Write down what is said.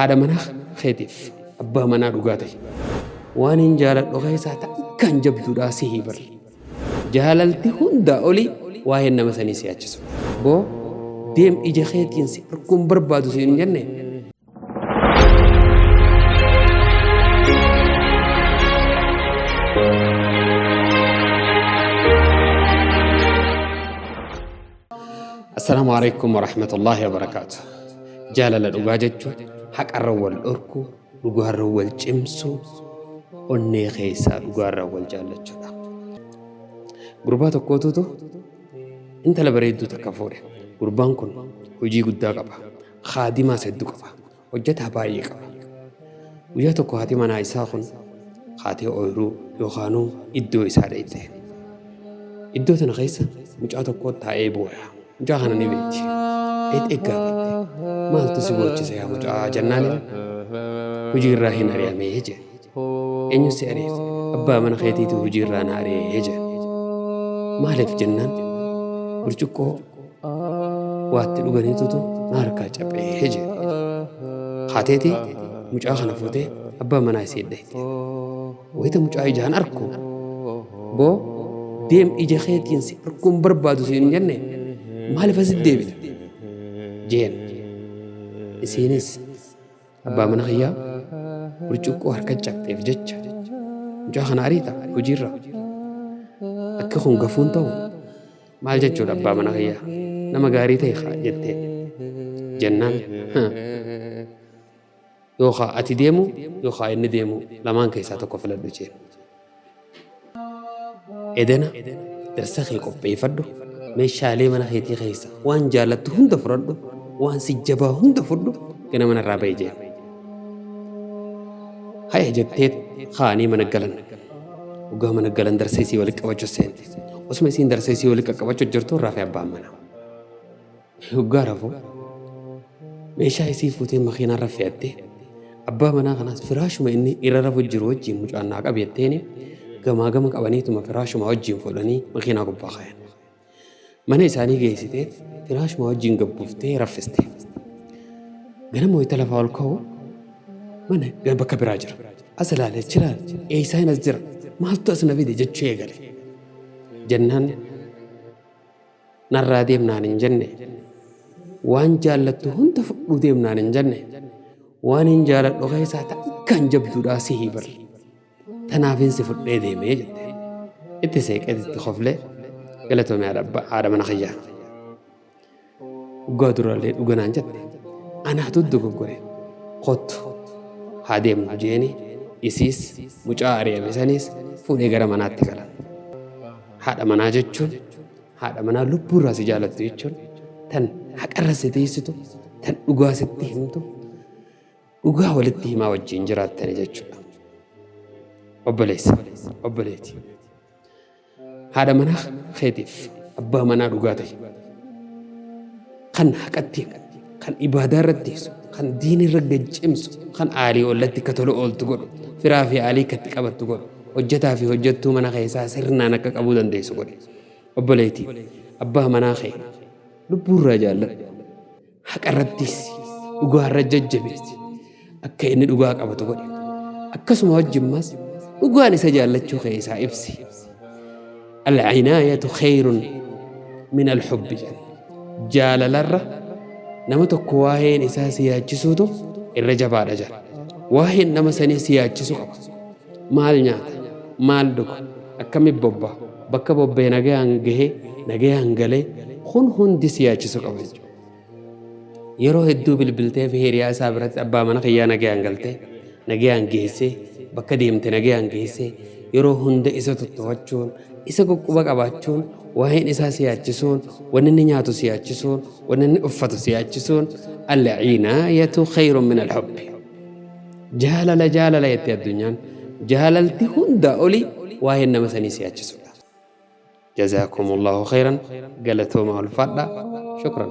Haadha manaa keetiif abbaa manaa dhugaa ta'i. Waanin jaaladhu keessaa ta akkaan jabduudhaa sihi bar. Jaalalti hundaa oli waa'een nama sanii si yaachisudha. Boo deem ija keetiin si arguu hin barbaadu siin hin jennee? Assalaamu alaikum warahmatullaahi wabarakaatu. Jaalala dhugaa jechuun haqarra wal dhorkuu, dhugaarra wal cimsuu, onnee keessaa dhugaarra wal jaallachuudha. Gurbaa tokkootutu intala bareedduu takka fuudhe. Gurbaan kun hojii guddaa qaba. Kaadimaas hedduu qaba. Hojjataa baay'ee qaba. Guyyaa tokko haati manaa isaa kun kaatee ooyruu yookaanuu iddoo isaa dhayxe. Iddoo tana keessa mucaa tokko taa'ee booya. Mucaa kana ni beekti. Dhayxee gaafatte. Maaltu si boochise yaa mucaa jennaaniin hojii irraa hin ari'amee jee. Eenyu si ari'e? Abbaa mana keetiitu hojii irraa na ari'ee jee. Maaliif jennaan burcuqqoo waatti dhuganiitutu na harkaa caphee jedhe. Haateeti mucaa kana fuutee abbaa manaa isii dhayxe. Wayita mucaa ijaan arku boo deem ija keetiin si arguun barbaadu siin hin jenne maaliif asitti deebita jeen. Isiinis abbaa mana kiyyaa burcuqqoo harka cabxeef jecha mucaa kana ariita hojiirra akka kun gafuun ta'u Maal jechuudha abbaa mana kiyya nama gaarii ta'e kaa jetteen. Jennaan yookaa ati deemu yookaa inni deemu lamaan keessaa tokko filadhu jeen. Edena darsa kee qopheeffadhu meeshaalee mana keetii keessa waan jaallattu hunda fudhadhu waan si jabaa hunda fudhu gana mana irraa ba'i jeen. Haya jetteet kaanii mana galan. Hoggaa mana galan darsa isii walitti qabachuu seente. Osuma isiin darsa isii walitti qaqqabachuu jirtu rafe abbaan manaa. Hoggaa rafu meeshaa isii fuutee makiinaa irra fe'attee abbaa manaa kanaas firaashuma inni irra rafu jiru wajjin mucaan naa qabi jetteeni gamaa gama qabaniituma firaashuma wajjin fuudhanii makiinaa gubbaa kaayan. Mana isaanii geessitee firaashuma wajjin gad buuftee raffiste. Ganama wayita lafaa ol ka'u mana gara bakka biraa jira. As ilaale achi ilaale eessaa hin as jira maaltu as na fide jechuu eegale. Jennaan narraa deemnaan hin jenne waan jaallattu hunda fudhuu deemnaan hin jenne waan hin jaaladhu keessaa takkaan jabduudhaa sihii bar. Tanaafin si fudhee deemee jette. Itti seeqeet itti koflee galatoomi haadha abbaa haadha mana kiyyaa. Dhugaa durallee dhuga naan jette. Anaatu dogoggore kottu haa deemnu jeeni isiis mucaa ari'ame saniis fuudhee gara manaatti galan. Haadha manaa jechuun haadha manaa lubbuurraa si jaalattu jechuun tan haqarra si tiisitu tan dhugaa sitti himtu Dhugaa walitti himaa wajjin jiraattani jechuudha. Obboleessa, obboleetii. Haadha manaa keetiif abbaa manaa dhugaa ta'e. Kan haqatti himu, kan ibaadaa irratti hisu, kan diin irra gad cimsu, kan aalii ollatti akka tola ooltu godhu, firaa fi aalii akka itti qabattu godhu, hojjetaa fi hojjettuu mana keessaa sirnaan akka qabuu dandeessu godhe. Obboleetii, abbaa manaa kee lubbuurraa jaalladhu. Haqa irrattis dhugaa irra jajjabeessi. Akka inni dhugaa qabatu godhi. Akkasuma wajjimmas dhugaan isa jaallachuu kee isaa ibsi. Al-cinaayatu khayrun min al-hubbi jedhan. Jaalalarra nama tokko waa'een isaa si yaachisuutu irra jabaadha jedha. Waa'een nama sanii si yaachisu qaba. Maal nyaata? Maal dhuga? Akkami bobba'a? Bakka bobba'e nagayaan gahee, nagayaan galee kun hundi si yaachisu qaba jechuudha. Yeroo hedduu bilbiltee fi hiriyaa isaa biratti abbaa mana kiyyaa nagayaan galtee, nagayaan geessee, bakka deemte nagayaan geessee, yeroo hunda isa tuttuqachuun, isa quqquba qabaachuun, waa'een isaa si yaachisuun, wanni inni nyaatu si yaachisuun, wanni inni uffatu si yaachisuun al-cinaayatu khayrun min al-hubbi. Jaalala jaalala jette addunyaan. Jaalalti hundaa olii waa'een nama sanii si yaachisudha. Jazaakumullahu khayran galatoomaa ulfaadhaa. Shukran.